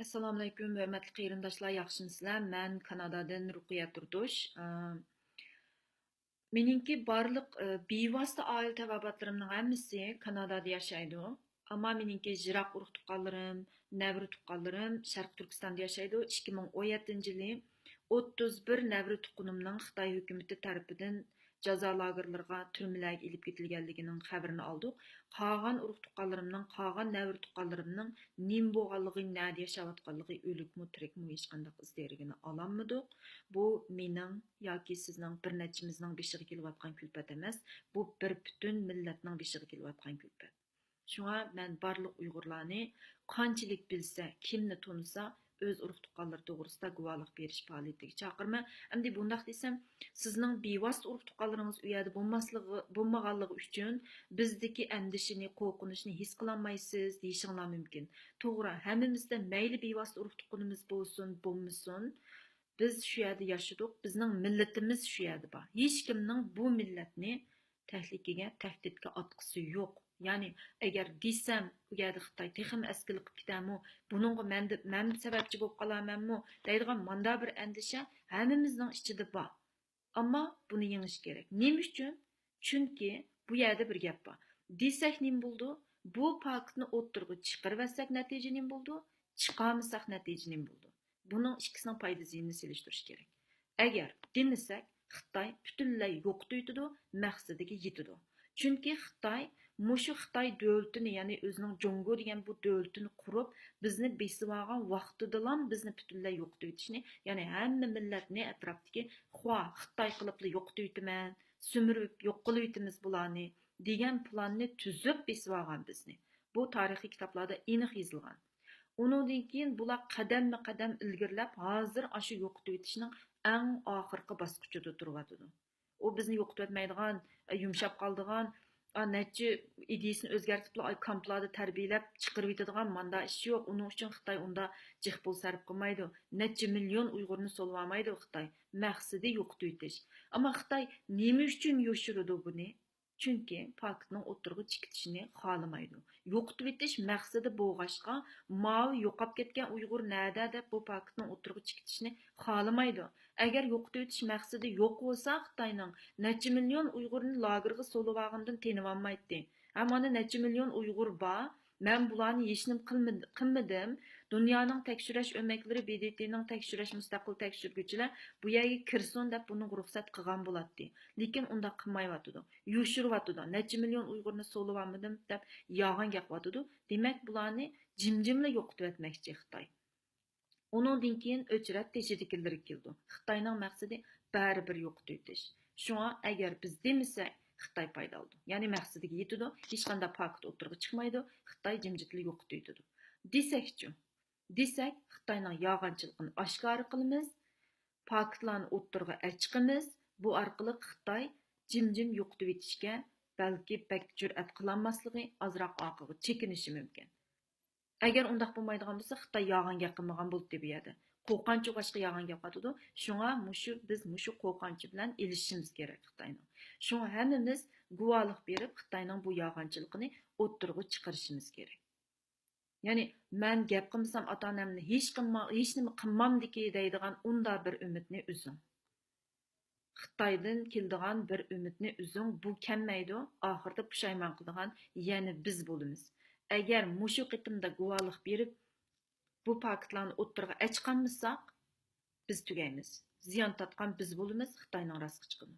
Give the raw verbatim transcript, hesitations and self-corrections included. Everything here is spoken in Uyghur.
ئەسسالامۇئەلەيكۇم، ھۆرمەتلىك قېرىنداشلار، ياخشىمۇسىلەر؟ مەن كانادادىن رۇقىيە تۇردۇش. ئى، مېنىڭكى بارلىق، ئى، بىۋاسىتە ئائىلە تەۋابىئاتلىرىمنىڭ ھەممىسى كانادادا ياشايدۇ. ئەمما مېنىڭكى يىراق ئۇرۇق-تۇغقانلىرىم، نەۋرە تۇغقانلىرىم شەرقىي تۈركىستاندا ياشايدۇ. ئىككى مىڭ ئون يەتتىنچى يىلى ئوتتۇز بىر نەۋرە تۇغقىنىمنىڭ خىتاي ھۆكۈمىتى تەرىپىدىن جازا لاگېرلىرىغا، تۈرمىلەرگە ئېلىپ كېتىلگەنلىكىنىڭ خەۋىرىنى ئالدۇق. قالغان ئۇرۇق-تۇغقانلىرىمنىڭ، قالغان نەۋرە تۇغقانلىرىمنىڭ نېمە بولغانلىقى، نەدە ياشاۋاتقانلىقى، ئۆلۈكمۇ، تىرىكمۇ، ھېچقانداق ئىز دېرىكىنى ئالالمىدۇق. بۇ مېنىڭ ياكى سىزنىڭ بىر نەچچىمىزنىڭ بېشىغا كېلىۋاتقان كۈلپەت ئەمەس، بۇ بىر پۈتۈن مىللەتنىڭ بېشىغا كېلىۋاتقان كۈلپەت. شۇڭا مەن بارلىق ئۇيغۇرلارنى قانچىلىك بىلسە، كىمنى تونۇسا، ئۆز ئۇرۇق-تۇغقانلىرى توغرىسىدا گۇۋاھلىق بېرىش پائالىيىتىگە چاقىرىمەن. ئەمدى بۇنداق دېسەم، سىزنىڭ بىۋاسىتە ئۇرۇق-تۇغقانلىرىڭىز ئۇ يەردە بولماسلىقى، بولمىغانلىقى ئۈچۈن بىزدىكى ئەندىشىنى، قورقۇنچنى ھېس قىلالمايسىز دېيىشىڭلار مۇمكىن. توغرا، ھەممىمىزدە مەيلى بىۋاسىتە ئۇرۇق-تۇغقىنىمىز بولسۇن، بولمىسۇن، بىز شۇ يەردە ياشىدۇق، بىزنىڭ مىللىتىمىز شۇ يەردە بار. ھېچكىمنىڭ بۇ مىللەتنى تەھلىكىگە، تەھدىتكە ئاتقۇسى يوق. يەنى ئەگەر دېسەم، ئۇ يەردە خىتاي تېخىمۇ ئەسكىلىپ كېتەرمۇ، بۇنىڭغا مەن دە-، مەنمۇ سەۋەبچى بولۇپ قالارمەنمۇ دەيدىغان ماندا بىر ئەندىشە ھەممىمىزنىڭ ئىچىدە بار. ئەمما بۇنى يېڭىش كېرەك. نېمە ئۈچۈن؟ چۈنكى بۇ يەردە بىر گەپ بار. دېسەك نېمە بولىدۇ؟ بۇ پاكىتنى ئوتتۇرىغا چىقىرىۋەتسەك نەتىجە نېمە بولىدۇ؟ چىقارمىساق نەتىجە نېمە بولىدۇ؟ بۇنىڭ ئىككىسىنىڭ پايدا زىيىنىنى سېلىشتۇرۇش كېرەك. ئەگەر دېمىسەك، خىتاي پۈتۈنلەي يوقىتىۋېتىدۇ، مەقسىتىگە يېتىدۇ. چۈنكى خىتاي مۇشۇ خىتاي دۆلىتىنى، يەنى ئۆزىنىڭ جۇڭگو دېگەن بۇ دۆلىتىنى قۇرۇپ، بىزنى بېسىۋالغان ۋاقتىدىلا بىزنى پۈتۈنلەي يوقىتىۋېتىشنى، يەنى ھەممە مىللەتنى ئەتراپتىكى خوا خىتاي قىلىپلا يوقىتىۋېتىمەن، سۈمۈرۈپ يوق قىلىۋېتىمىز بۇلارنى دېگەن پىلاننى تۈزۈپ بېسىۋالغان بىزنى. بۇ تارىخىي كىتابلاردا ئېنىق يېزىلغان. ئۇنىڭدىن كېيىن بۇلار قەدەممۇ قەدەم ئىلگىرىلەپ، ھازىر ئاشۇ يوقىتىۋېتىشنىڭ ئەڭ ئاخىرقى باسقۇچىدا تۇرۇۋاتىدۇ. ئۇ بىزنى يوقىتىۋەتمەيدىغان، ئە، يۇمشاپ قالىدىغان، ئا، نەچچە ئىدىيىسىنى ئۆزگەرتىپلا، ئاي، كامپلاردا تەربىيەلەپ چىقىرىۋېتىدىغان ماندا ئىش يوق. ئۇنىڭ ئۈچۈن خىتاي ئۇندا جىق پۇل سەرپ قىلمايدۇ. نەچچە مىليون ئۇيغۇرنى سولىۋالمايدۇ خىتاي. مەقسىتى يوقىتىۋېتىش. ئەمما خىتاي نېمە ئۈچۈن يوشۇرىدۇ بۇنى؟ چۈنكى پاكىتنىڭ ئوتتۇرىغا چىقىۋېتىشنى خالىمايدۇ. يوقىتىۋېتىش مەقسىتى بولغاچقا، ماۋۇ يوقاپ كەتكەن ئۇيغۇر نەدە دەپ بۇ پاكىتنىڭ ئوتتۇرىغا چىقىۋېتىشنى خالىمايدۇ. ئەگەر يوقىتىۋېتىش مەقسىتى يوق بولسا، خىتاينىڭ نەچچە مىليون ئۇيغۇرنى لاگېرغا سولىۋالغىنىدىن تېنىۋالمايتتى. ھە، مانا نەچچە مىليون ئۇيغۇر بار. مەن بۇلارنى ھېچنېمە قىلمىد-، قىلمىدىم. دۇنيانىڭ تەكشۈرۈش ئۆمەكلىرى، ب د ت نىڭ تەكشۈرۈش مۇستەقىل تەكشۈرگۈچىلەر بۇ يەرگە كىرسۇن دەپ بۇنىڭغا رۇخسەت قىلغان بولاتتى. لېكىن ئۇنداق قىلمايۋاتىدۇ. يوشۇرۇۋاتىدۇ. نەچچە مىليون ئۇيغۇرنى سولىۋالمىدىم دەپ يالغان گەپ قىلىۋاتىدۇ. دېمەك، بۇلارنى جىمجىملا يوقىتىۋەتمەكچى خىتاي. ئۇنىڭدىن كېيىن ئۆچرەت تېشىدىكىلىرى كېلىدۇ. خىتاينىڭ مەقسىتى بەرىبىر يوقىتىۋېتىش. شۇڭا ئەگەر بىز دېمىسەك، خىتاي پايدا ئالىدۇ. يەنى مەقسىتىگە يېتىدۇ، ھېچقانداق پاكىت ئوتتۇرىغا چىقمايدۇ، خىتاي جىمجىتلا يوقىتىۋېتىدۇ. دېسەكچۇ؟ دېسەك، خىتاينىڭ يالغانچىلىقىنى ئاشكارا قىلىمىز، پاكىتلارنى ئوتتۇرىغا ئەچىقىمىز، بۇ ئارقىلىق خىتاي جىمجىم يوقىتىۋېتىشكە بەلكى بەك جۈرئەت قىلالماسلىقى، ئازراق ئارقىغا چېكىنىشى مۇمكىن. ئەگەر ئۇنداق بولمايدىغان بولسا، خىتاي يالغان گەپ قىلمىغان بولاتتى بۇ يەردە. قورقانچ بولغاچقا يالغان گەپ قىلىۋاتىدۇ. شۇڭا مۇشۇ، بىز مۇشۇ قورقانچى بىلەن ئېلىشىشىمىز كېرەك خىتاينىڭ. شۇڭا ھەممىمىز گۇۋاھلىق بېرىپ، خىتاينىڭ بۇ يالغانچىلىقىنى ئوتتۇرىغا چىقىرىشىمىز كېرەك. يەنى، مەن گەپ قىلمىسام، ئاتا-ئانامنى ھېچ قىلما-، ھېچنېمە قىلمامدىكى دەيدىغان ئۇنداق بىر ئۈمىدنى ئۈزۈڭ. خىتايدىن كېلىدىغان بىر ئۈمىدنى ئۈزۈڭ، بۇ كەلمەيدۇ، ئاخىرىدا پۇشايمان قىلىدىغان يەنە بىز بولىمىز. ئەگەر مۇشۇ قېتىمدا گۇۋاھلىق بېرىپ، بۇ پاكىتلارنى ئوتتۇرىغا ئەچىقالمىساق، بىز تۈگەيمىز. زىيان تارتقان بىز بولىمىز، خىتاينىڭ راستقا چىقىدۇ.